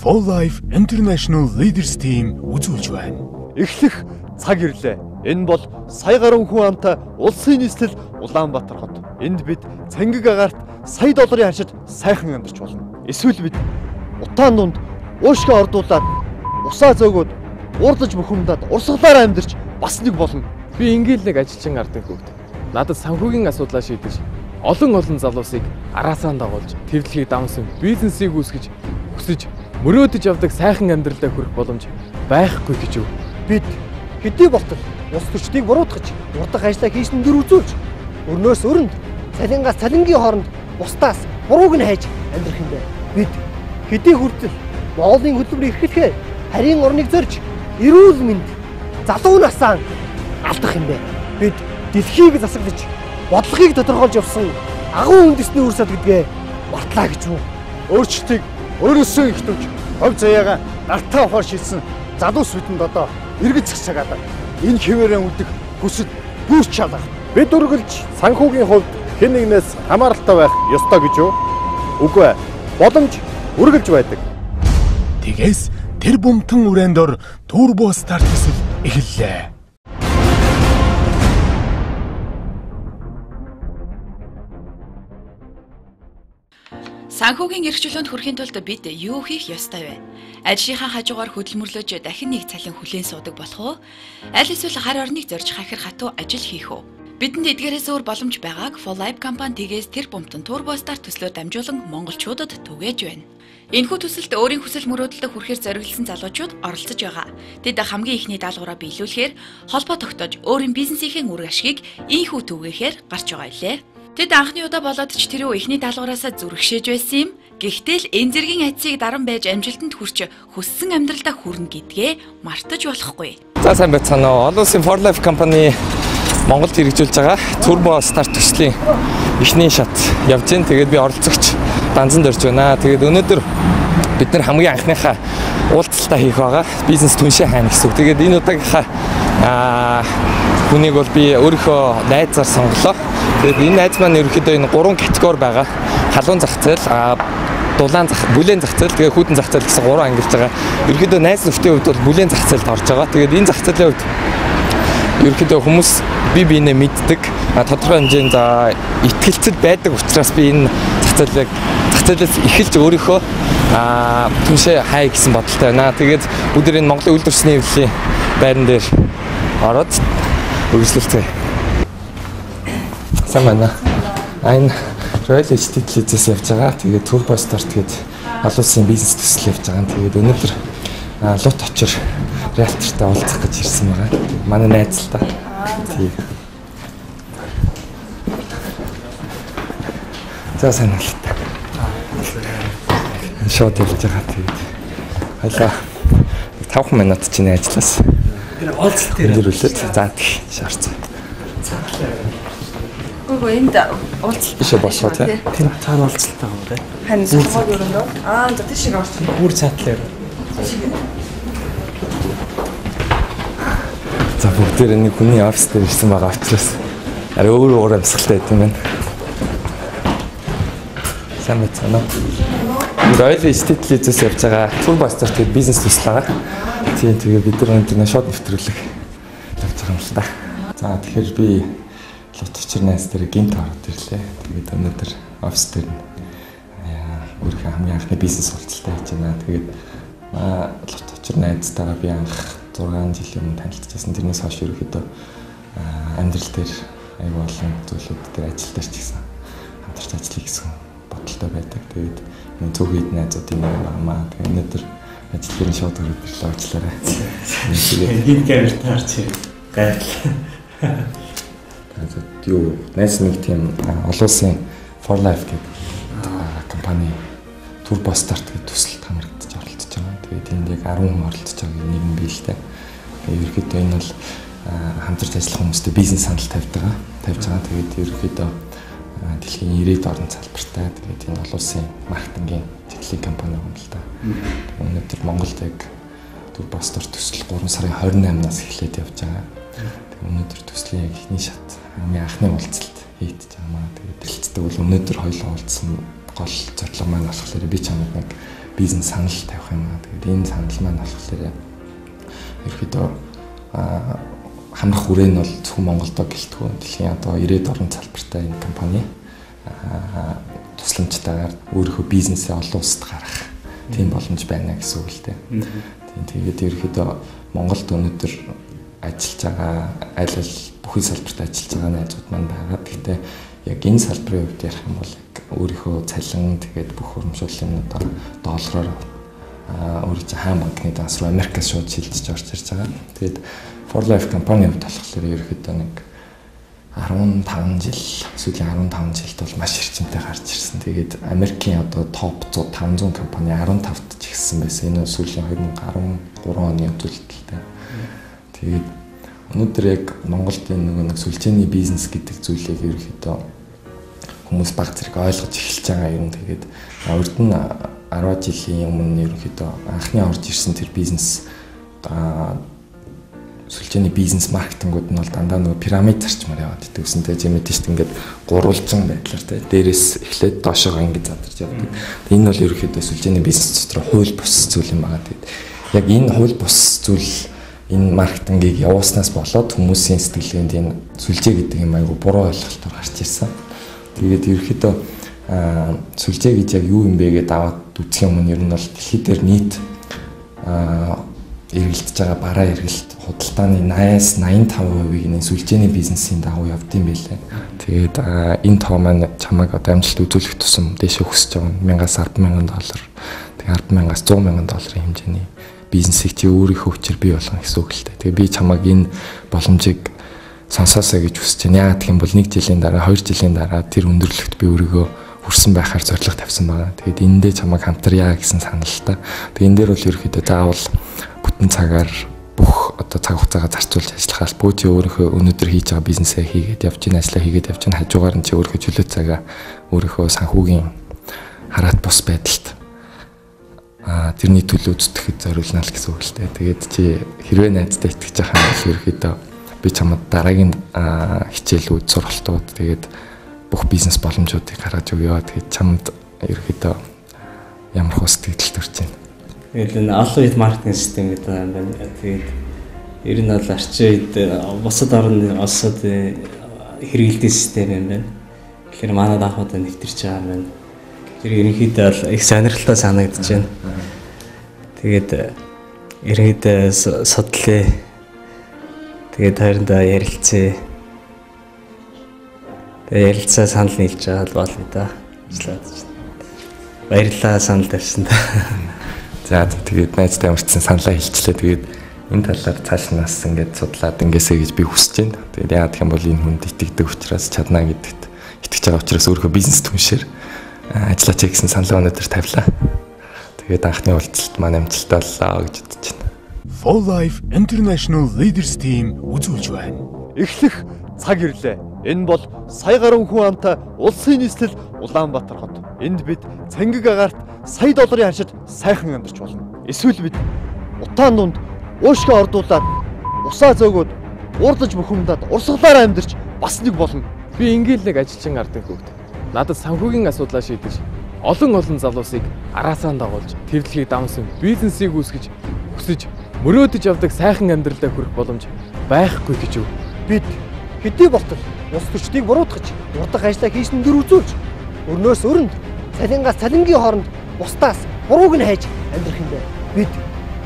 For Life International Leaders Team үзүүлж байна. Эхлэх цаг ирлээ. Энэ бол сая гаруй хүн амтай улсын нийслэл Улаанбаатар хот. Энд бид цангиг агаарт сая долларын хашид сайхан амьдарч болно. Эсвэл бид утаан дунд уушгаа ордуулад усаа зөөгөөд уурлаж бухимдаад урсгалаараа амьдарч бас нэг болно. Би ингээл нэг ажилчин ардын хүүхэд. Надад санхүүгийн асуудлаа шийдэж олон залуусыг араасаа дагуулж твдлэгийг давсан бизнесийг үүсгэж өсөж мөрөөдөж явдаг сайхан амьдралдаа хүрэх боломж байхгүй гэж юу? Бид хэдий болтол улс төрчдийг буруутгаж, урдах ажлаа хийсэн дэр үзүүлж, өрнөөс өрөнд, цалингаас цалингийн хооронд бусдаас бурууг нь хайж амьдрах юм бэ. Бид хэдий хүртэл Монголын хөдөлмөрийг эрхлэхээр харийн орныг зорж, эрүүл мэнд, залуу насаа алдах юм бэ. Бид дэлхийг засаглаж, бодлогыг тодорхойлж явсан агуу үндэсний үр сад гэдгээ мартлаа гэж юу? Өөрчлөлтийг өөрөөсөө ихтвж, хувь заяагаа гартаа ухаар шийдсэн залуус бидэнд одоо эргэцэх цаг алга. Энэ хэвээрэн үлдэх хүсэл бүрч алга. Бид үргэлж санхүүгийн хувьд хэн нэгнээс хамааралтай байх ёстой гэж юу? Үгүй ээ. Боломж үргэлж байдаг. Тэгээс тэр бумтан үрээнд ор Turbo Start төсөл эхэллээ. Санхүүгийн эрх чөлөөнд хүрэхийн тулд бид юу хийх ёстой вэ? Ажлынхаа хажуугаар хөдөлмөрлөж дахин нэг цалин хүлээн суудаг болох уу? Аль эсвэл хар орныг зорж хахир хатуу ажил хийх үү? Бидэнд эдгээрээс өөр боломж байгааг For Life компани тэгээс тэр бумтан Turbo Start төслөөр дамжуулан монголчуудад түгээж байна. Энэхүү төсөлд өөрийн хүсэл мөрөөдөлд хүрэхээр зориглосон залуучууд оролцож байгаа. Тэд хамгийн ихний даалгавраа биелүүлэхээр холбоо тогтоож өөрийн бизнесийн үр ашгийг ийхүү түгээхээр гарч байгаа илээ. Тэд анхны удаа болоод ч тэрүү эхний даалгавраасаа зүрхшээж байсан юм. Гэхдээ л энэ зэргийн айцыг даран байж амжилтанд хүрч хүссэн амьдралдаа хүрнэ гэдгээ мартаж болохгүй. За сайн байцгаана уу. Олон улсын For Life компани Монголд хэрэгжүүлж байгаа Turbo Start төслийн эхний шат явж байна. Тэгээд би оролцогч данзанд орж байна. Тэгээд өнөөдөр бид нар хамгийн анхныхаа уулзалтаа хийх байгаа. Бизнес түншээ хайна гэсэн үг. Тэгээд энэ удаагийнхаа хүнийг бол би өөрийнхөө найзаар сонголоо. Тэгээд энэ найз маань ерөнхийдөө энэ гурван категори байгаа. Халуун зах зээл, дулаан зах, бүлээн зах зээл, тэгээд хүйтэн зах зээл гэсэн гурван ангилж байгаа. Ерөнхийдөө найз нөхдийн хувьд бол бүлээн зах зээлд орж байгаа. Тэгээд энэ зах зээлийн хувьд ерөнхийдөө хүмүүс бие биенээ мэддэг, тодорхой хэмжээнд итгэлцэл байдаг учраас би энэ зах зээлээс эхэлж өөрийнхөө түншээ хай гэсэн бодолтой байна. Тэгээд бүгд энэ Монголын үйлдвэрчний хэвлэлийн байран дээр ороод үргэлжлүүлцгээе. Сайн байна. Энэ Royal Estate Lease-ээс явж байгаа. Тэгээд Turbo Start гээд олон улсын бизнес төсөл явж байгаа. Тэгээд өнөөдөр Лут очир риэлтортай уулзах гэж ирсэн байгаа. Манай найз л та. Тийм. За сайн уу. Шууд явж байгаа. Тэгээд хоёлаа 5 минут чинь ажиллаас. Тэр уулзалт дээр өндөрлөлөө. За тэг шаарцаа. Үгүй энд уулзалт биш босоо тий. Тэр цаана уулзалт байгаа юм тий. Харин сургууль өрөөндөө. Аа за тийш орч. Бүр цаатлаар. За бүгдээр нэг хүний офис дээр ирсэн байгаа учраас арай өөр өөр амьсгалтай байт юм байна. Сайн байцгаана уу? Royal Estate Lease-ээс явж байгаа Turbo Start гэдэг бизнес төсөл байгаа. Тийм тэгээ бид нар өнөөдөр шууд нэвтрүүлэг явж байгаа юм л да. За тэгэхээр би Лут очир найз дээр гинт ороод ирлээ. Тэгээд өнөөдөр офис дээр өөрийнхөө хамгийн анхны бизнес уулзалтаа хийж байна. Тэгээд Лут очир найзтайгаа би анх 6 жилийн өмнө танилцчихсан. Тэрнээс хойш ерөнхийдөө амьдрал дээр аюул олон зүйлүүд дээр ажил дээр ч гэсэн хамтарч ажиллая гэсэн бодолтой байдаг. Тэгээд энэ зөв хэд найзуудын нэг байна. Тэгээд өнөөдөр ажил дээр нь шууд ороод ирлээ уучлаарай. Гинт камер таарч гайхлаа. Юу найз нэг тийм олон улсын For Life гэдэг компани Turbo Start гэдэг төсөлд хамрагдаж оролцож байгаа. Тэгээд энд яг 10 хүн оролцож байгааг нэг нь би л дээ. Тэгээд ерөнхийдөө энэ бол хамтарч ажиллах хүмүүстэй бизнес санал тавьж байгаа. Тэгээд ерөнхийдөө дэлхийн 90-ад орн салбартай. Тэгээд энэ олон улсын маркетингийн чиглэлийн компани юм л да. Өнөөдөр Монголд яг Turbo Start төсөл 3 сарын 28-наас эхлээд явж байгаа. Тэгээд өнөөдөр төслийн яг эхний шат хамгийн анхны уулзалт хийгдэж байгаа маа. Тэгээд хэлцдэг бол өнөөдөр хоёулаа уулзсан гол зорилго маань болохоор би чамд нэг бизнес санал тавих юм аа. Тэгээд энэ санал маань болохоор ерөөхдөө хамрах хүрээ нь бол зөвхөн Монголдо гэлтгүй дэлхийн одоо 90-ад орн салбартай энэ компани тусламжтайгаар өөрийнхөө бизнесээ олон улсад гаргах тийм боломж байна гэсэн үг л дээ. Тийм, тэгээд ерөөхдөө Монголд өнөөдөр ажиллаж байгаа аль аль бүхий салбарт ажиллаж байгаа найзууд маань байгаа. Гэхдээ яг энэ салбарын хувьд ярих юм бол өөрийнхөө цалин тэгээд бүх урамшууллын юмнуудаа доллараар өөрөө чинь хаан банкны данс руу Америкаас шууд шилжиж орж ирж байгаа. Тэгээд For Life компани хувьд болохоор ерөөхдөө нэг 15 жил, сүүлийн 15 жилд бол маш эрчимтэй гарч ирсэн. Тэгээд Америкийн одоо топ 500 компани 15-т ч ихсэн байсан. Энэ сүүлийн 2013 оны үзүүлэлттэй. Тэгээд өнөөдөр яг Монголд энэ нөгөө нэг сүлжээний бизнес гэдэг зүйлийг ерөөхдөө хүмүүс баг зэрэг ойлгож эхэлж байгаа юм. Тэгээд урд нь 10 жилийн өмнө ерөөхдөө анхны орж ирсэн тэр бизнес сүлжээний бизнес маркетингууд нь бол дандаа нөгөө пирамид зарчмаар яваад идэг гэсэн. Тэгээ жимэд шүү дээ, ингээд гурвалжин байдлаар те дээрээс эхлээд доошоогоо ингээд задарч явдаг. Энэ бол ерөөхдөө сүлжээний бизнес дотор хууль бус зүйл юм байгаа. Тэгээд яг энэ хууль бус зүйл энэ маркетингийг явуулснаас болоод хүмүүсийн сэтгэлгээнд энэ сүлжээ гэдэг юм айгу буруу ойлголтоор гарч ирсэн. Тэгээд ерөөхдөө сүлжээ гэж яг юу юм бэ гэдээ аваад үзэх юм нь ер нь бол дэлхий дээр нийт эргэлдэж байгаа бараа эргэлт худалдааны 80-аас 85%-ийг энэ сүлжээний бизнесийн дагуу явд юм байлээ. Тэгээд энэ тоо маань чамайг одоо амжилт үзүүлэх тусам дээшээ өсөж байгаа. 1000-аас 100000 доллар, тэгээд 100000-аас 100,000 долларын хэмжээний бизнесийг чи өөрийнхөө хүчээр бий болгоно гэсэн үг л дээ. Тэгээд би чамайг энэ боломжийг сонсоосаа гэж хүсэж байна. Яагаад гэх юм бол 1 жилийн дараа, 2 жилийн дараа тэр өндөрлөгт би өөрийгөө хүрсэн байхаар зорилго тавьсан байгаа. Тэгээд энэндээ чамайг хамтарья гэсэн санал л та. Тэгээд энэ дээр бол ерөөхдөө заавал бүтэн цагаар бүх одоо цаг хугацаагаа зарцуулж ажиллах албагүй. Чи өөрийнхөө өнөөдөр хийж байгаа бизнесээ хийгээд явж гин, ажлаа хийгээд явж гин, хажуугаар нь чи өөрийнхөө чөлөө цагаа өөрийнхөө санхүүгийн хараат бус байдалд тэрний төлөө зүтгэхэд зориулна л гэсэн үг л дээ. Тэгээд чи хэрвээ найздаа итгэж байгаа юм бол ерөөхдөө би чамд дараагийн хичээлүүд, сургалтууд тэгээд бүх бизнес боломжуудыг гаргаж өгье. Тэгээд чамд ерөөхдөө ямар хөө сэтгэл төрж байна. Тэгээд энэ олон үед маркетинг систем гэдэг юм байна. Тэгээд ер нь бол орчин үед бусад орны улсууд хэрэглэдэг систем юм байна. Тэгэхээр манад анх удаа нэвтэрч байгаа юм байна. Тэр ерөнхийдөө бол их сонирхолтой санагдаж байна. Тэгээд ерөнхийдөө судлаа. Тэгээд хоорондоо ярилцъя. Тэгээд ярилцаа санал нийлж байгаа л болно да. Ажиллаад байна. Баярлалаа санал тавьсанд. За тэгээд найзтай ямарчсан саналаа хэлчлээ. Тэгээд энэ талаар цааш нь бас ингээд судлаад ингээсэ гэж би хүсэж байна. Тэгээд яагаад гэх юм бол энэ хүнд итгэдэг учраас чадна гэдэгт итгэж байгаа учраас өөрийнхөө бизнес түншээр ажиллаач гэсэн саналаа өнөөдөр тавилаа. Тэгээд анхны уулзалт маань амжилттай боллоо гэж бодож байна. For Life International Leaders Team үзүүлж байна. Эхлэх цаг ирлээ. Энэ бол сая гаруй хүн амтай улсын нийслэл Улаанбаатар хот. Энд бид цангиг агаарт сая долларын хашид сайхан амьдарч болно. Эсвэл бид утаан дунд уушгаа ордуулад усаа зөөгөөд уурлаж бухимдаад урсгалаараа амьдарч бас нэг болно. Би ингээл нэг ажилчин ардын хүүхэд. Надад санхүүгийн асуудлаа шийдэж олон олон залуусыг араасаа дагуулж тэвдлэгийг давсан бизнесийг үүсгэж өсөж мөрөөдөж явдаг сайхан амьдралаа хүрэх боломж байхгүй гэж юу? Бид хэдий болтол улс төрчдийг буруутгаж, урдах ажлаа хийсэн дэр үзүүлж, өрнөөс өрөнд, цалингаас цалингийн хооронд бусдаас бурууг нь хайж амьдрах юм бэ. Бид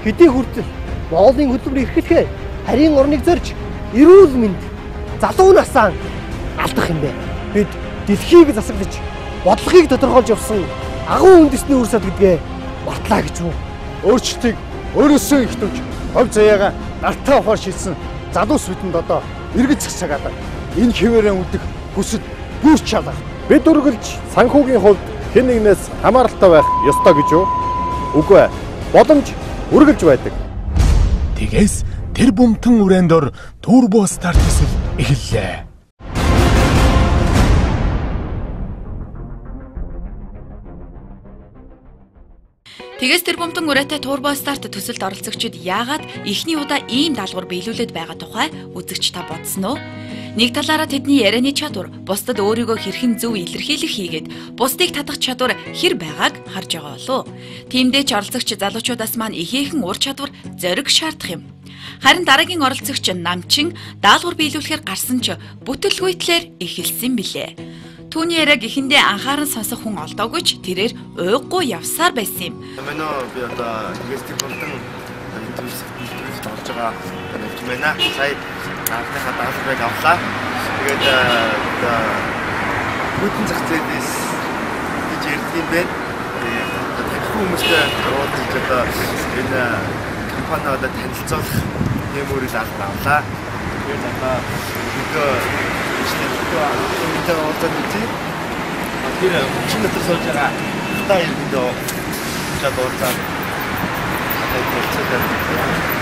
хэдий хүртэл Монголын хөдөлмөрийг эрхлэхээр харийн орныг зорж, эрүүл мэнд залуу насаа алдах юм бэ. Бид дэлхийг засаглаж, бодлогыг тодорхойлж явсан агуу үндэсний үр сад гэдгээ мартлаа гэж юу? Өөрчлөлтийг өөрөөсөө ихтвж, хувь заяагаа гартаа ухаар шийдсэн залуус бидэнд одоо эргэцэх цаг алга. Энэ хэвээрэн үлдэх хүсэл бүрч алга. Бид үргэлж санхүүгийн хувьд хэн нэгнээс хамааралтай байх ёстой гэж юу? Үгүй ээ. Боломж үргэлж байдаг. Тэгээс тэр бумтан үрээнд ор Turbo Start төсөл эхэллээ. Тэгээс тэр бумтан үрээтэй Turbo Start төсөлд оролцогчид яагаад эхний удаа ийм даалгавар биелүүлээд байгаа тухай үзэгч та бодсон уу? Нэг талаараа тэдний ярианы чадвар бусдад өөрийгөө хэрхэн зөв илэрхийлэх хийгээд бусдыг татах чадвар хэр байгааг харж байгаа болов. Тиймдээ ч оролцогч залуучуудаас маань ихээхэн ур чадвар зориг шаардах юм. Харин дараагийн оролцогч Намчин даалгавар биелүүлэхээр гарсан ч бүтэлгүйтлэр эхэлсэн билээ. Түүний яриаг эхэндээ анхааран сонсох хүн олдоогүй ч тэрээр уйггүй явсаар байсан юм. Манай би одоо инвестик фондын төлөвлөлт орж байгаа навч байна. Сая анхныхаа даалгаврыг авлаа. Тэгээд одоо бүтэн зах зээлээс гэж ярьдаг юм байна. Тэгээд танихгүй хүмүүстэй уулзаж одоо энэ компани одоо танилцуулах юм үрэл авлаа. Тэгээд одоо өдөө ишлээ уулзаад үзье. Тэр хүчин дотор сууж байгаа хатаа иргэндээ чад уулзаад одоо танилцуулаад үзье.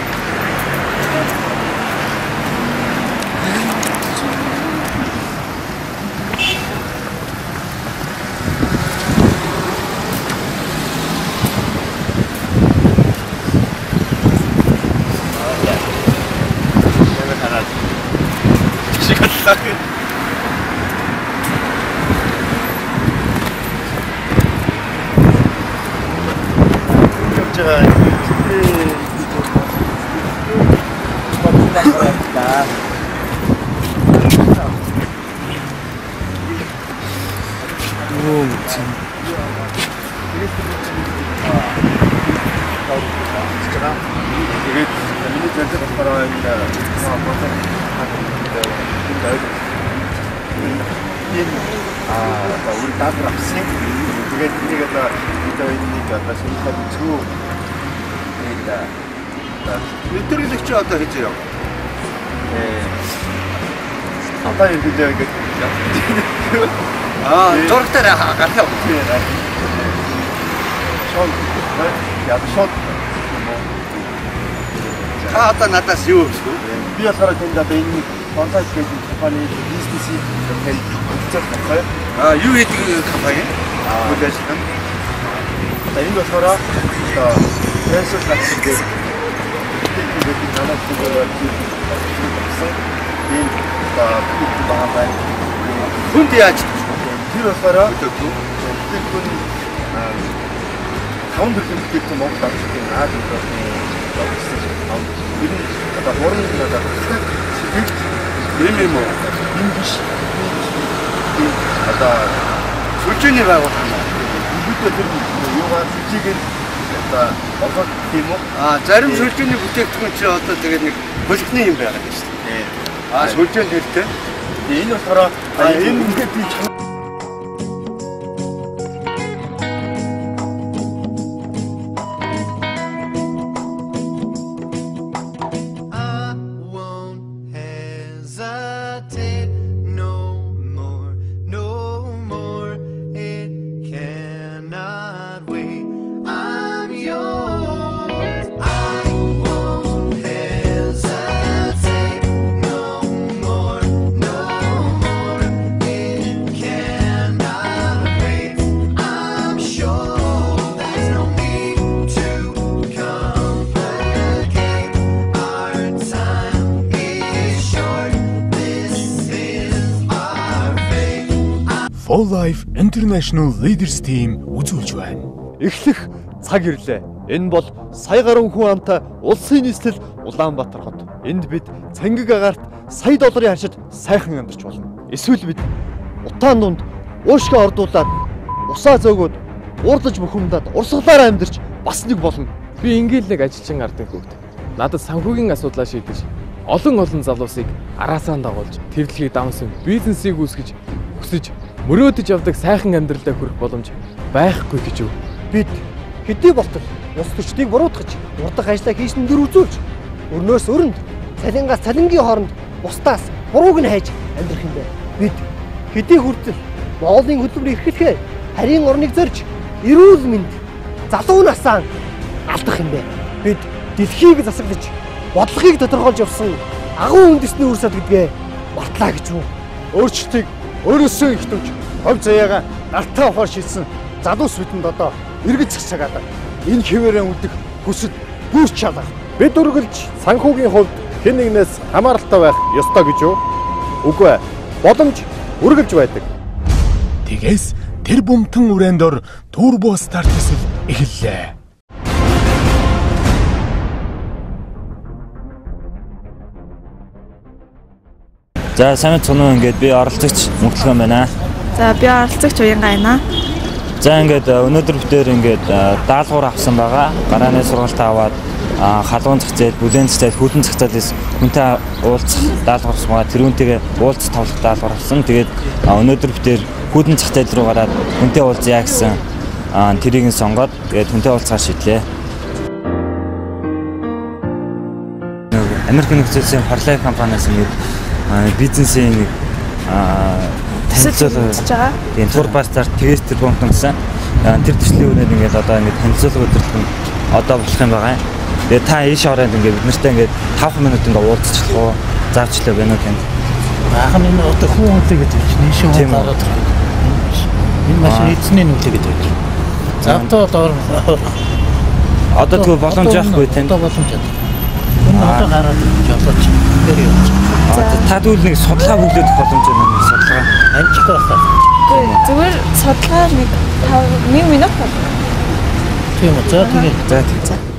Тэгээд миний зорилго болохоор энэ энэ одоо үр даалгавар авсан. Тэгээд энийг одоо энийг одоо шинжилгээ үзүү. Тэгээд нэвтрүүлэгч одоо хийж яв. Одоо ерөнхийдөө ингээд зурагтаар гарах юм. Шууд яг шууд та одоо надаас юу өгсөн вэ? Би болохоор тэнд одоо энэ онлайн гэдэг компани бизнесийг танд танилцуулах байхгүй. Юу хийдэг компани? Үйл ажиллагаа. Одоо энэ болохоор одоо Pencil Labs гэдэг манай зүйл энэ одоо бүтээгдэхүүн байгаа байна. Хүнд яаж тэр болохоор бүтээгдэхүүн 5 төрлийн бүтээгдэхүүн Монгол авч ирэх юм аа гэдэг. Тэр нь одоо гурван одоо сэтгэгч юм юм уу? Энэ биш. Тийм одоо сүлжээний байгууллага юм. Ерөнхийдөө тэр юугаар сүлжээгээр одоо олгоод тийм үү? Зарим сүлжээний бүтээгдэхүүн чи одоо тэгээд нэг хөлгөний юм байгаа юм шүү дээ. Сүлжээ нэртэй. Энэ болохоор энэ ингээд би For Life International Leaders Team үзүүлж байна. Эхлэх цаг ирлээ. Энэ бол сая гаруй хүн амтай улсын нийслэл Улаанбаатар хот. Энд бид цангиг агаарт сая долларын харшид сайхан амьдарч болно. Эсвэл бид утаан дунд уушгаа ордуулад усаа зөөгөөд уурлаж бухимдаад урсгалаараа амьдарч бас нэг болно. Би ингээл нэг ажилчин ардын хүүхэд. Надад санхүүгийн асуудлаа шийдэж олон олон залуусыг араасаа дагуулж твдлэгийг давсан бизнесийг үүсгэж өсөж мөрөөдөж явдаг сайхан амьдралаа хүрэх боломж байхгүй гэж юу? Бид хэдий болтол улс төрчдийг буруутгаж, урдах ажлаа хийсэн дэр үзүүлж, өрнөөс өрөнд, цалингаас цалингийн хооронд бусдаас бурууг нь хайж амьдрах юм бэ? Бид хэдий хүртэл Монголын хөдөлмөрийг эрхлэхээр харийн орныг зорж, эрүүл мэнд, залуу насаа алдах юм бэ? Бид дэлхийг засаглаж, бодлогыг тодорхойлж явсан агуу үндэсний үр сад гэдгээ мартлаа гэж юу? Өөрчлөлтийг өөрөөсөө ихтвж хувь заяагаа гартаа авахар шийдсэн залуус бидэнд одоо эргэцэх цаг алга. Энэ хэвээрээ үлдэх хүсэл бүрч алга. Бид үргэлж санхүүгийн хувьд хэн нэгнээс хамааралтай байх ёстой гэж юу? Үгүй ээ. Боломж үргэлж байдаг. Тэгээс тэр бумтан үрээнд ор Turbo Star төсөл эхэллээ. За сайн мэцэн үү, ингээд би оролцогч Мөнхлөгөн байна. За би оролцогч Уянга байна. За ингээд өнөөдөр битээр ингээд даалгавар авсан байгаа. Гарааны сургалтаа аваад халуун зах зээл, бүлээн зах зээл, хүлэн зах зээлээс хүнтэй уулзах даалгавар авсан байгаа. Тэр үнтэйгээ уулзах тавлах даалгавар авсан. Тэгээд өнөөдөр битээр хүлэн зах зээл рүү гараад хүнтэй уулзъя гэсэн тэрийг нь сонгоод тэгээд хүнтэй уулзахаар шийдлээ. Америк нэгдсэн улсын For Life компаниас ингээд бизнесийн нэг танилцуулга хийж байгаа. Тийм, Turbo Star тэгээс тэр бомтон гэсэн. Тэр төслийн үнээр ингээд одоо ингээд танилцуулга өдөрлөх нь одоо болох юм байгаа. Тэгээд та ийш ороод ингээд бид нартай ингээд 5 минут ингээд уулзчихлах уу? Заавчлаа байна уу танд? Ах нь энэ одоо хүн хүлээ гэдэг чинь ийш хүн гараад ирэх. Энэ машин эзний нүлээ гэдэг чинь. За одоо одоо тэгвэл боломж байхгүй танд? Одоо боломж байна. Энэ одоо гараад ирэх жолооч дээр явж. Та тэгвэл нэг судалгаа бүглээд боломж байна уу? Судалгаа амжилттай байна. Үгүй зүгээр судалгаа нэг 1 минут болно. Тийм үү. За тэгээ. За тийм.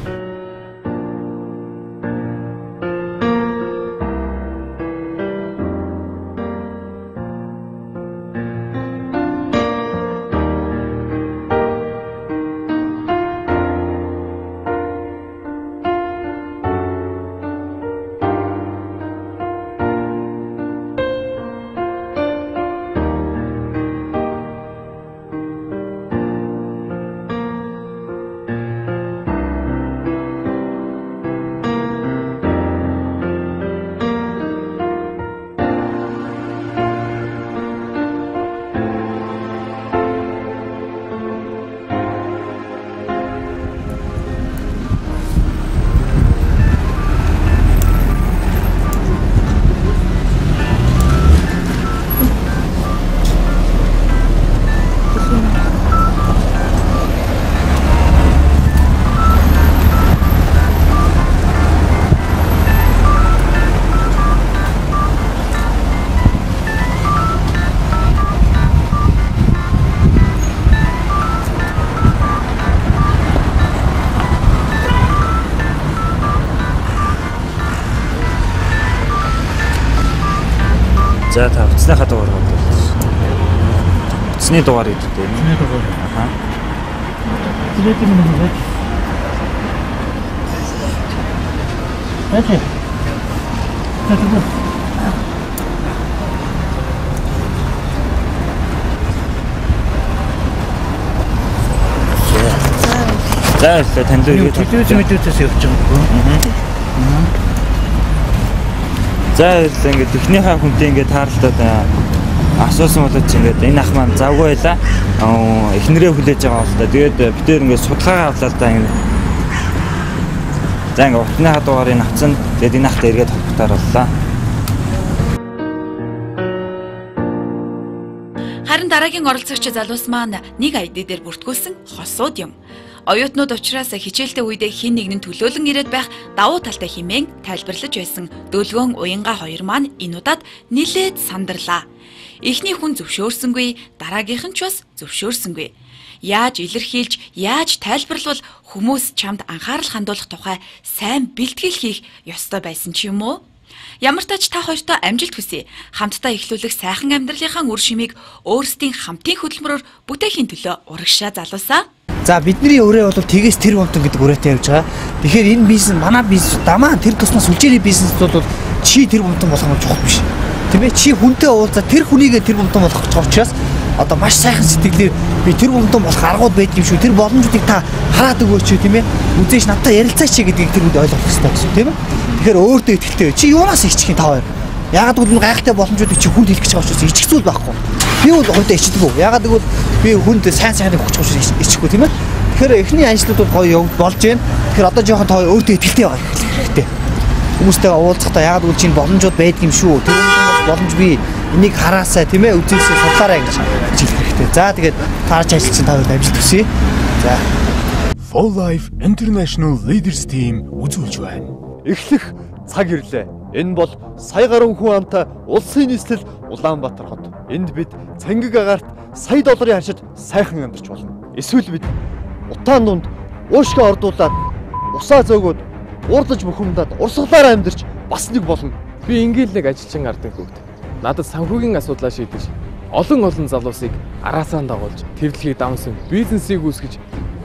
За та утасныхаа дугаар бол утасны дугаар гэдэг тийм үү? Утасны дугаар. Аха. Тэр юм нэг байж. Байж. За баярлалаа, танд л ирээд телевиз мэдээсээс явж байгаа юм. За баярлалаа, ингээд эхнийхээ хүнтэй ингээд таарлаад асуусан болооч ингээд энэ ах маань завгүй байлаа. Эхнэрээ хүлээж байгаа бол та. Тэгээд бид нэр ингээд судалгаагаа авлаа л да ингээд. За ингээд утасныхаа дугаарыг авцсан. Тэгээд энэ ахтай эргээд холбогдоор боллоо. Харин дараагийн оролцогч залуус маань нэг ID дээр бүртгүүлсэн хосууд юм. Оюутнууд учраас хичээлтэй үедээ хин нэгэн төлөөлөн ирээд байх давуу талтай хэмээн тайлбарлаж байсан Дөлгөөн Уянга хоёр маань энэ удаад нилээд сандарлаа. Эхний хүн зөвшөөрсөнгүй, дараагийнх нь ч бас зөвшөөрсөнгүй. Яаж илэрхийлж, яаж тайлбарлавал хүмүүс чамд анхаарал хандуулах тухай сайн бэлтгэл хийх ёстой байсан ч юм уу? Ямар тач та хоёртоо амжилт хүсье. Хамтдаа эхлүүлэх сайхан амьдралынхаа үр шимийг өөрсдийн хамтын хөдөлмөрөөр бүтээхийн төлөө урагшаа залуусаа. За бидний өрөө бол тэгээс тэр бомтон гэдэг өрөөтэй явж байгаа. Тэгэхээр энэ бизнес манай бизнес дамаа тэр тусмаа сүлжээний бизнес бол чи тэр бомтон болох нь чухал биш. Тийм ээ, чи хүнтэй уулзаа тэр хүнийгээ тэр бомтон болох гэж байгаа учраас одоо маш сайхан сэтгэлээр би тэр бомтон болох аргууд байдаг юм шүү. Тэр боломжуудыг та хараад өгөөч тийм ээ. Үзээш надтай ярилцаач гэдгийг тэр хүнд ойлгох хэрэгтэй гэсэн тийм ээ. Тэгэхээр өөртөө итгэлтэй бай. Чи юунаас ичих юм та хоёр? Яагаад гэвэл гайхалтай боломжуудыг чи хүнд хэлэх гэж байгаа учраас ичих зүйл байхгүй. Би бол хүнтэй ичдэггүй. Яагаад гэвэл би хүнд сайн сайныг өгч байгаа учраас ичихгүй тийм ээ. Тэгэхээр эхний ажлууд бол гоё болж байна. Тэгэхээр одоо жоохон та өөртөө итгэлтэй байгаа хэрэгтэй. Хүмүүстэйгээ уулзахдаа яагаад гэвэл чинь боломжууд байдаг юм шүү. Тэр боломж би энийг хараасай тийм ээ, үзээсэй судлаарай гэж хэлэх хэрэгтэй. За тэгээд таарч ажилласан та хоёрт амжилт хүсье. За. For Life International Leaders Team үзүүлж байна. Эхлэх цаг ирлээ. Энэ бол сая гаруй хүн амтай улсын нийслэл Улаанбаатар хот. Энд бид цангиг агаарт сая долларын харшид сайхан амьдарч болно. Эсвэл бид утаан дунд уушгаа ордуулад усаа зөөгөөд уурлаж бухимдаад урсгалаараа амьдарч бас нэг болно. Би ингээл нэг ажилчин ардын хүүхэд. Надад санхүүгийн асуудлаа шийдэж олон олон залуусыг араасаа дагуулж тэвдлэгийг давсан бизнесийг үүсгэж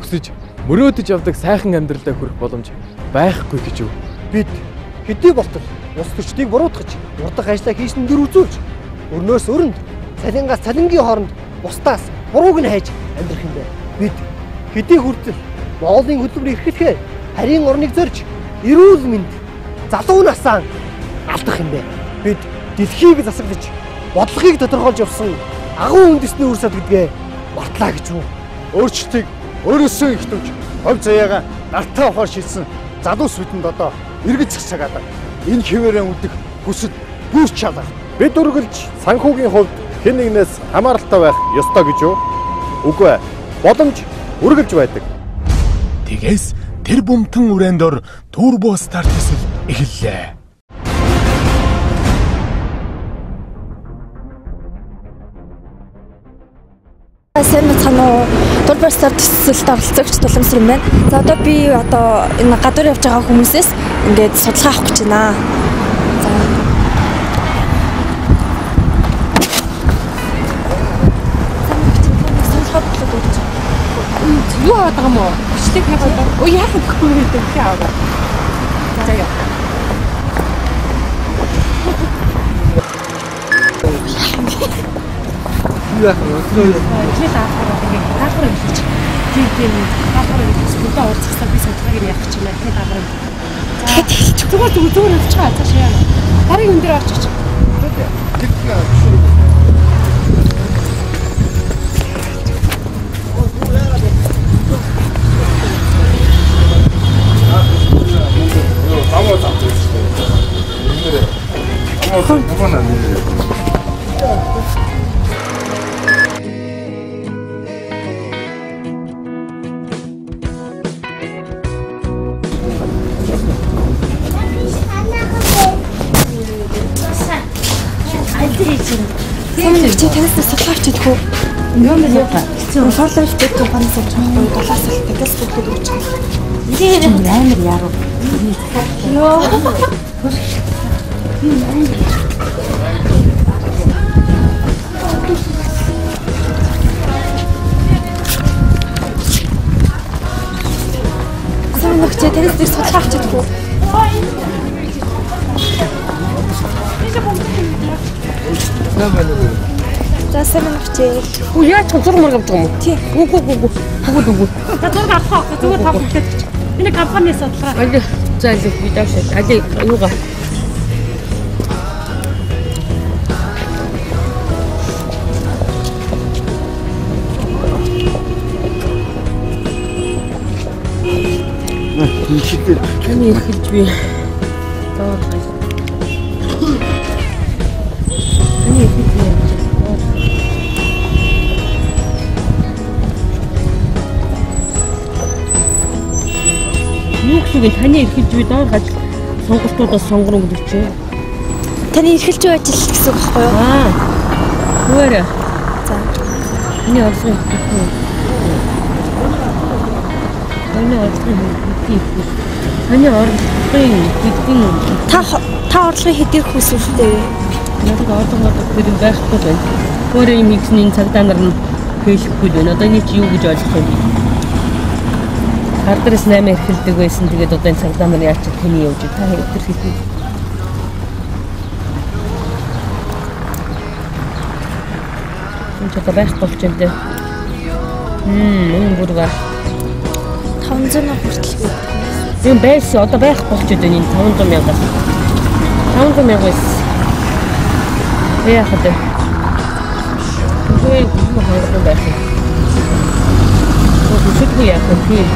өсөж мөрөөдөж явдаг сайхан амьдралаа хүрэх боломж байхгүй гэж юу? Бид хэдий болтол улс төрчдийг буруутгаж, урдах ажлаа хийсэн дэр үзүүлж, өрнөөс өрөнд, цалингаас цалингийн хооронд бусдаас бурууг нь хайж амьдрах юм бэ? Бид хэдий хүртэл Монголын хөдөлмөрийг эрхлэхээр харийн орныг зорж, эрүүл мэнд, залуу насаа алдах юм бэ? Бид дэлхийг засаглаж, бодлогыг тодорхойлж явсан агуу үндэсний үр сад гэдгээ мартлаа гэж юу? Өөрчлөлтийг өөрөөсөө ихтвж, хувь заяагаа гартаа авахар шийдсэн залуус бидэнд одоо эргэцэх цаг алга. Энэ хэвээрэн үлдэх хүсэл бүрч алга. Бид үргэлж санхүүгийн хувьд хэн нэгнээс хамааралтай байх ёстой гэж юу? Үгүй ээ. Боломж үргэлж байдаг. Тэгээс тэр бумтан үрээнд ор Turbo Star төсөл эхэллээ. Сайн мэцхан уу? Turbo Star төсөлд оролцогч Тулгамсар юм байна. За одоо би одоо энэ гадуур явж байгаа хүмүүсээс ингээд судалгаа авах гэж байна. За. Судалгаа болоод өгч. Юу аваад байгаа юм уу? Бичлэг хийгээд. Өө яах вэ гэхгүй юм бэ? Аваа. За яа. Юу яах вэ? Эхлээд даалгавар ингээд даалгавар эхэлж. Тийм даалгавар эхэлж бүдэ уулзахсаа би судалгааг нь яах гэж байна. Эхний даалгавар. Тэгэхэд эхэлж. Зүгээр хэлж байгаа. Цааш яа. Дараагийн хүн дээр орж ич. Чи танаас судалгаа авч идэх үү? Юм бэ яа. For Life гэх компаниас авч байгаа байхгүй долоос л тэгэл бүгд өгч байгаа. Нэр амар яруу. Йоо. Сайн нөхцөө танаас нэг судалгаа авч идэх үү? За сайн нөхцөө. Үу яаж ч зураг мураг авч байгаа юм уу? Тийм. Үгүй. Үгүй. За зураг авах аа. Зүгээр тав хүлээд өгч. Энэ компани судалгаа. Аль за аль би даашаа. Аль юугаа. Таны эрхэлж би доор гай. Таны эрхэлж би яаж вэ? Юу гэсэн үг таны эрхэлж би доор гаж сонголтуудаас сонгоно гэдэг чинь. Таны эрхэлж буй ажил гэсэн үг байхгүй юу? Аа. Нүгээрээ. За. Таны орлогын хэдэн. Таны орлогын хэдэн. Таны орлогын хэдэн. Та орлогын хэдийг хүсвэл вэ? Надад орлого тэр юм байхгүй байна. Өөрөө юм хийсэн энэ цагдаа нар нь хэлэхгүй байна. Одоо энэ чи юу гэж ойлгох вэ? Хардраас 8 эрхэлдэг байсан. Тэгээд одоо энэ цагдаа нар яаж ч тэний явж та өдөр хэдэн. Энэ ч одоо байхгүй болчих юм дээ. Энэ бүргээ 500 мянга хүртэл би. Энэ байсан одоо байхгүй болчих юм энэ 500 мянгаас. 500 мянга байсан. Яах вэ? Үгүй юу хангасан байх юм. Хүсэлгүй яах вэ? Тийм.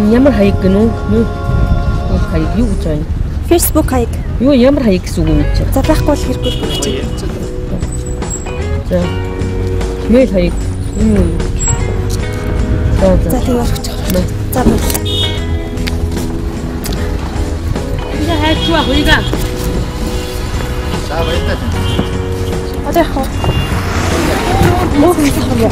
Ямар хаяг гэнэ үү? Юу хаяг юу гэж байна? Facebook хаяг. Юу ямар хаяг гэсэн үг юм чи? За байхгүй бол хэрэггүй гэж. За. Мэйл хаяг. За тэгээ орчих. За баярлалаа. Тэгээ хайчваа хуйгаа. За баярлалаа. Одоо яах вэ? Муу хийх юм яа.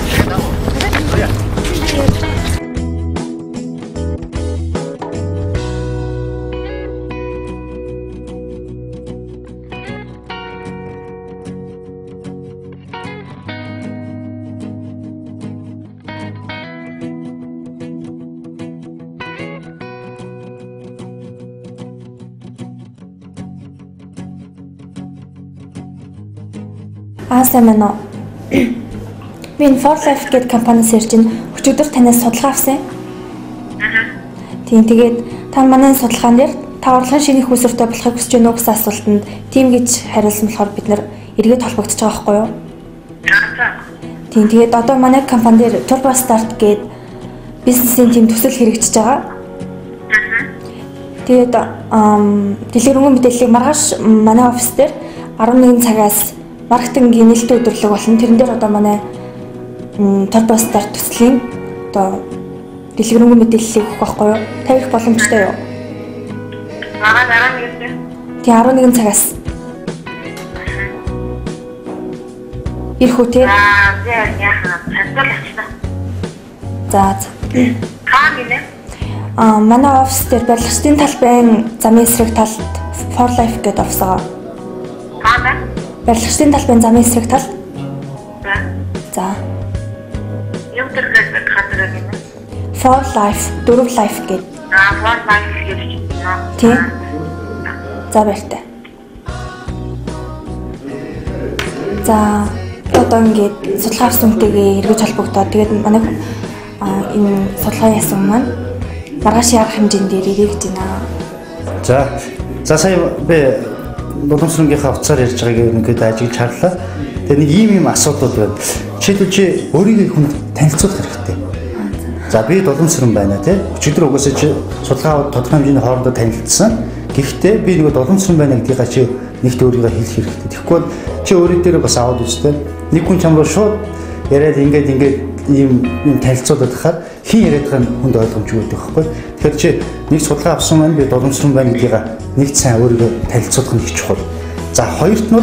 Сайн байна уу? Би энэ For Life гэдэг компаниас ирж байна. Өчигдөр танаас судалгаа авсан. Тийм, тэгээд та манай судалгаан дээр та орлогын шинэ их үүсвэртэй болохыг хүсэж байна уу гэсэн асуултанд тийм гэж хариулсан болохоор бид нэр эргээд холбогдож байгаа байхгүй юу? Тийм, тэгээд одоо манай компани дээр Turbo Start гэдэг бизнесийн тийм төсөл хэрэгжиж байгаа. Тэгээд дэлгэрэнгүй мэдээллийг маргааш манай офис дээр 11 цагаас маркетингийн нээлттэй өдөрлөг болно. Тэрэн дээр одоо манай Turbo Start төслийн одоо дэлгэрэнгүй мэдээллийг өгөх байхгүй юу? Тавих боломжтой юу? Маргааш 11-ээс. Тийм, 11 цагаас. Ирэх үү те? Аа, яах вэ? Цагдал авчихна. За. Хаа гинэ? Аа, манай офис дээр барилгачдын талбайн замын эсрэг талд For Life гэдэг офис байгаа. Хаана? Барилгачдын талбайн замын эсрэг тал. За. За. Юу төргээд хатдаг гинэ? For Life, 4 Life гэдэг. Аа, For Life гэж байна. Тийм. За баяртай. За, одоо ингээд судалгаа авсан хүнтэйгээ эргэж холбогдоод тэгээд манай энэ судалгаа яасан маань маргааш арга хэмжээнд дээр ирэх гэж байна. За. За сая би Уламжлалгийнхаа утсаар ярьж байгааг ерөнхийдөө ажиглаж харлаа. Тэгээ нэг ийм ийм асуудлууд байна. Жишээлбэл чи өөрийгөө хүнд танилцуулах хэрэгтэй. За би Дуламсран байна тий. Өчигдөр угаасаа чи судалгаа тодорхой хэмжээний хоорондоо танилцсан. Гэхдээ би нөгөө Дуламсран байна гэдгийг чи нэгт өөрийгөө хэлэх хэрэгтэй. Тэгэхгүй бол чи өөрийн дээр бас аваад үзтээ. Нэг хүн чам руу шууд яриад ингээд ингээд ийм ийм танилцуулаад хахаар хин яриад байгаа нь хүнд ойлгомжгүй байдаг байхгүй. Тэгэхээр чи нэг судалгаа авсан байна, би Дуламсран байна гэдгийг нэг сайн өөрийгөө танилцуулах нь их чухал. За хоёрт нь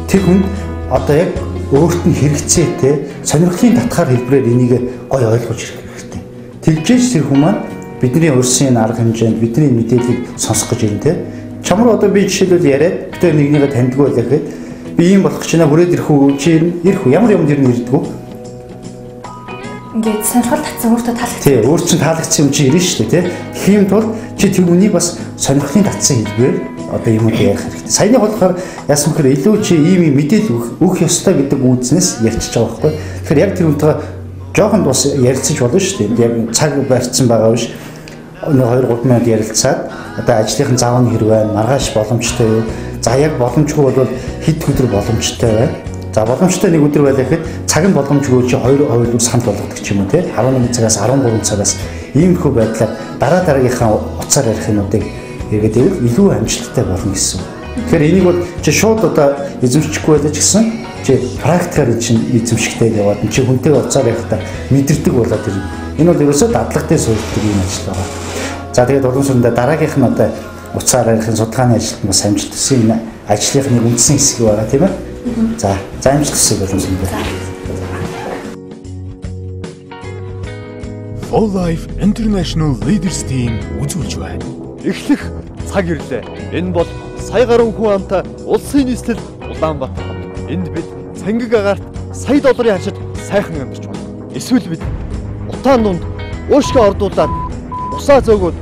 тэр хүнд одоо яг өөрт нь хэрэгцээтэй сонирхлын татгаар хэлбэрээр энийг гой ойлгож ирэх хэрэгтэй. Тэгжээж тэр хүн маань бидний урьсан энэ арга хэмжээнд бидний мэдээллийг сонсох гэж ирнэ те. Чам руу одоо би жишээлбэл яриад бид нэгнийгээ таньдгүй байлаа гэхэд би ийм болох гэж байна, хүрээд ирэх үү, чи ирэх үү, ямар юм дэр нь ирдэггүй. Ингээд сонирхол татсан өөртөө таалагдсан. Тий, өөр чинь таалагдсан юм чи ирнэ шүү дээ, тий. Тэгэхийн тулд чи тэр үнийг бас сонирхлын татсан хэлбэрээр одоо юмуд ярих хэрэгтэй. Саяны болохоор яасан бэхээр илүү чи ийм юм мэдээлэл өгөх ёстой гэдэг үүднээс ярьчихж байгаа байхгүй. Тэгэхээр яг тэр үнтэйгээ жоохон бас ярилцаж болно шүү дээ. Яг цаг барьцсан байгаа биш. 2 3 минут ярилцаад одоо ажлынхан зав нь хэрэг байна, маргааш боломжтой юу? За яг боломжгүй бол хэд өдөр боломжтой байна? За боломжтой нэг өдөр байлаа гэхэд цаг нь боломжгүй чи 2 2 санал болгодог ч юм уу те 11 цагаас 13 цагаас иймэрхүү байдлаар дараа дараагийнхаа утсаар ярих юмнуудыг эргээд ивэл илүү амжилттай болно гэсэн. Тэгэхээр энийг бол чи шууд одоо эзэмшихгүй байлаа ч гэсэн чи практикаар чинь эзэмшихтэй яваад чи хүнтэйгээ утсаар ярихдаа мэдэрдэг болоод ирнэ. Энэ бол ерөөсөө дадлагтай суурилдаг юм ажил байгаа. За тэгээд уламжлалт дараагийнх нь одоо утсаар ярихын судалгааны ажилд бас амжилт төсөн энэ ажлынх нэг үндсэн хэсэг байгаа тийм ээ. За, за амжилт хүсье боломжтой. For Life International Leaders Team үзүүлж байна. Эхлэх цаг ирлээ. Энэ бол сая гаруй хүн амтай улсын нийслэл Улаанбаатар хот. Энд бид цангиг агаарт сая долларын хашид сайхан амьдарч байна. Эсвэл бид утаан дунд уушгаа ордуулад усаа зөөгөөд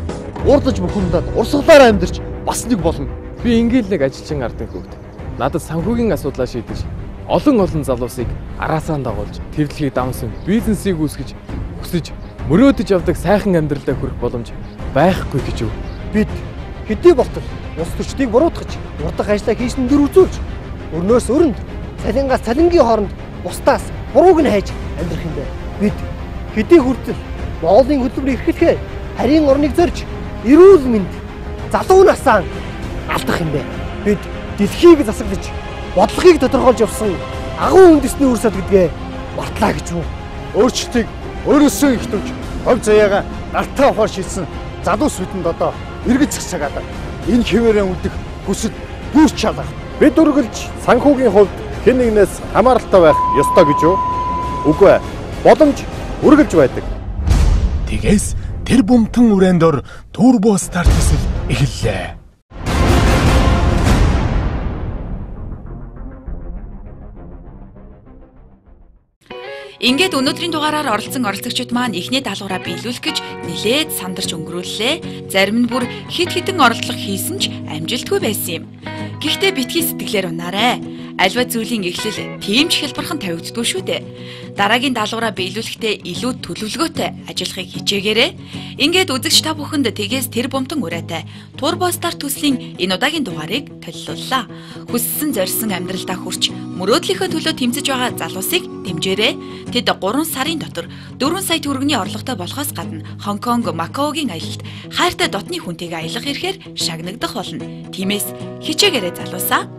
уурлаж бухимдаад урсгалаараа амьдарч бас нэг болно. Би ингээл нэг ажилчин ардын хүүхэд. Надад санхүүгийн асуудлаа шийдэж олон олон залуусыг араасаа дагуулж твдлэгийг давсан бизнесийг үүсгэж өсөж мөрөөдөж явдаг сайхан амьдралдаа хүрэх боломж байхгүй гэж юу? Бид хэдий болтол улс төрчдийг буруутгаж, урдах ажлаа хийсэн дэр үзүүлж, өрнөөс өрөнд, цалингаас цалингийн хооронд бусдаас бурууг нь хайж амьдрах юм бэ. Бид хэдий хүртэл Монголын хөдөлмөрийг эрхлэхээ харийн орныг зорж, эрүүл мэнд, залуу насаа алдах юм бэ. Бид дэлхийг засаглаж, бодлогыг тодорхойлж явсан агуу үндэсний үр сад гэдгээ мартлаа гэж юу? Өөрчлөлтийг өөрөөсөө ихтвж говь заяагаа гартаа авахар шийдсэн залуус бидэнд одоо эргэцэх цаг алга. Энэ хэвээрэн үлдэх хүсэл бүрч алга. Бид үргэлж санхүүгийн хувьд хэн нэгнээс хамааралтай байх ёстой гэж юу? Үгүй ээ. Боломж үргэлж байдаг. Тэгээс тэр бумтан үрээнд ор Turbo Star төсөл эхэллээ. Ингээд өнөөдрийн дугаараар оролцсон оролцогчид маань эхний даалгавраа биелүүлэх гэж нэлээд сандарч өнгөрүүллээ. Зарим нь бүр хэд хэдэн оролдлого хийсэн ч амжилтгүй байсан юм. Гэхдээ битгий сэтгэлээр унаарай. Альва зүйлийн эхлэл тийм ч хялбархан тавигддаггүй шүү дээ. Дараагийн даалгавраа биелүүлэхдээ илүү төлөвлөгөөтэй ажиллахыг хичээгээрэй. Ингээд үзэгч та бүхэнд тэгээс тэр бумтан урайтай Turbo Star төслийн энэ удаагийн дугаарыг төллүүллээ. Хүссэн зорьсон амьдралдаа хүрч мөрөөдлийнхөө төлөө тэмцэж байгаа залуусыг дэмжээрэй. Тэд 3 сарын дотор 4 сая төгрөгийн орлоготой болохоос гадна Хонконг, Макаогийн аялалд хайртай дотны хүнтэйгээ аялах эрхээр шагнагдах болно. Тиймээс хичээгээрэй залуусаа.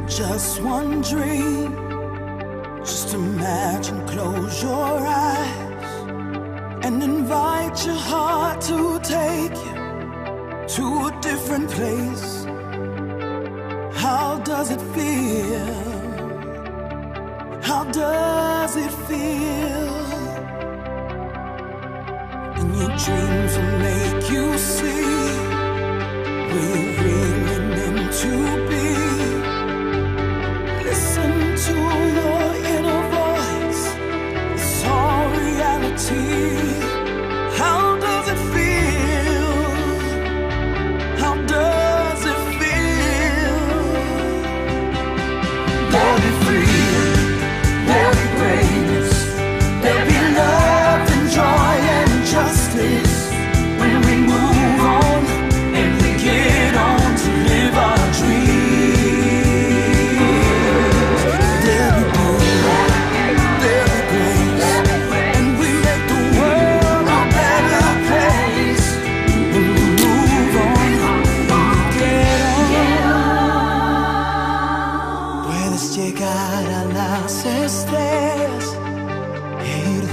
Just one dream. Just imagine, close your eyes and invite your heart to take you to a different place. How does it feel? How does it feel? And your dreams will make you see where you're really meant to be. Listen to your inner voice, it's all reality. How does it feel? How does it feel? There'll be freedom, there'll be greatness, there'll be love and joy and justice when we move on and we get on to live our dreams.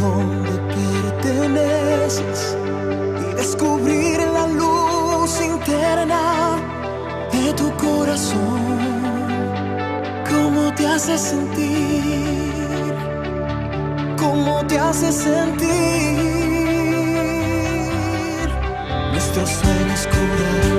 Donde perteneces y descubrir la luz interna de tu corazón. ¿Cómo te hace sentir? ¿Cómo te hace sentir? Nuestros sueños curan.